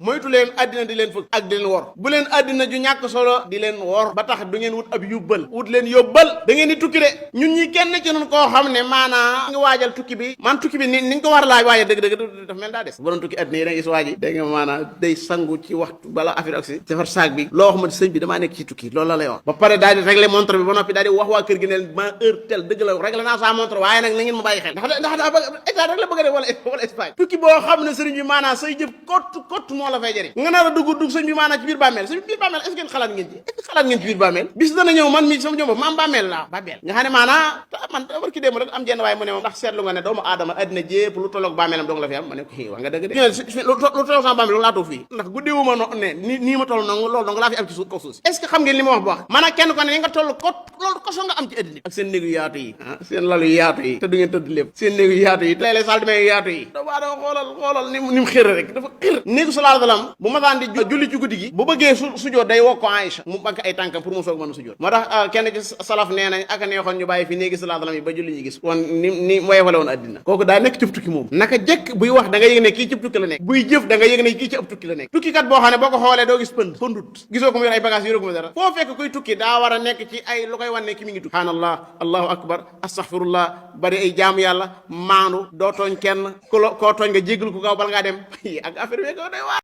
moytu leen àddina di leen fëgg ak di leen wor bu leen àddina ju ñàkk solo di leen wor ba tax du ngeen wut ab yóbbal wut leen yóbbal da ngeen di tukki de ñun ñi kenn ci nun koo xam ne maanaa nga waajal tukki bi man tukki bi ni nga ko war a laaj waajal dëgg dafa mel daa des bu doon tukki àddina yi da nga gis waaji dégg nga maanaa day sangu ci waxtu bala affaire aksi defar saag bi loo xamante sëñ bi damaa nekk ci tukki loolu la lay wax ba pare daal di régler montre bi ba noppi daal di wax waa kër gi ne ma heure tel dëgg la régler naa sa montre waaye nag na ngeen ma bàyyi xel ndax daa bëgg état rek la bëgg a def wala Espagne tukki boo xam ne sëriñ bi maanaa say jëf kott moo la fay jëriñ nga nar a dugg sëñ bi maanaa ci biir bàmmeel sëñ biir bàmmeel est-ce que xalaat ngeen ci biir bàmmeel bis dana ñëw man mi sama ñëw ma am bàmmeel laa bàmmeel nga xam ne maanaa man war ki démb rek am jenn waaye mu ne moom ndax seetlu nga ne doomu aadama addina jépp lu tolloog bàmmeelam dong la fi am ma ne ko wax nga dëgg de lu tolloog sama bàmmeel laa toog fii ndax guddiwuma ne nii ma toll noonu loolu dong laa fi am ci suuf kaw suuf si est-ce que xam ngeen li ma wax bu wax maanaam kenn ko ne ni nga toll ko loolu koso nga am ci addina ak seen néegu yaatu yi seen lalu yaatu yi te du ngeen tëdd lépp seen néegu yaatu yi léeg-léeg saal dimee yaatu yi doomu aadama xoolal ni mu xër rek dafa xër néegu sallallahu alayhi wasallam bu ma daan di julli ci guddi gi bu bëggee sujjóot day woo ko Aïcha mu bank ay tànkam pour mu soog mën a sujjóot moo tax kenn ci salaf nee nañ ak neexoon ñu bàyyi fi néegi sallallahu alayhi wasallam yi ba julli ñi gis woon ni woyefale woon addina kooku daa nekk cëb tukki moom naka jekk buy wax da nga yëg ne kii cëb tukki la nekk buy jëf da nga yëg ne kii ci ëpp tukki la nekk tukki kat boo xam ne boo ko xoolee doo gis pëndut gisoo ko mu yor ay bagage yoroo ko mu dara foo fekk kuy tukki daa war a nekk ci ay lu koy wan ne ki mi ngi tukki subhanallah allahu akbar astaghfirullah bari ay jaamu yàlla maandu doo tooñ kenn koo tooñ nga jéggal ko kaw bal ngaa dem ak affaire bi ko day waar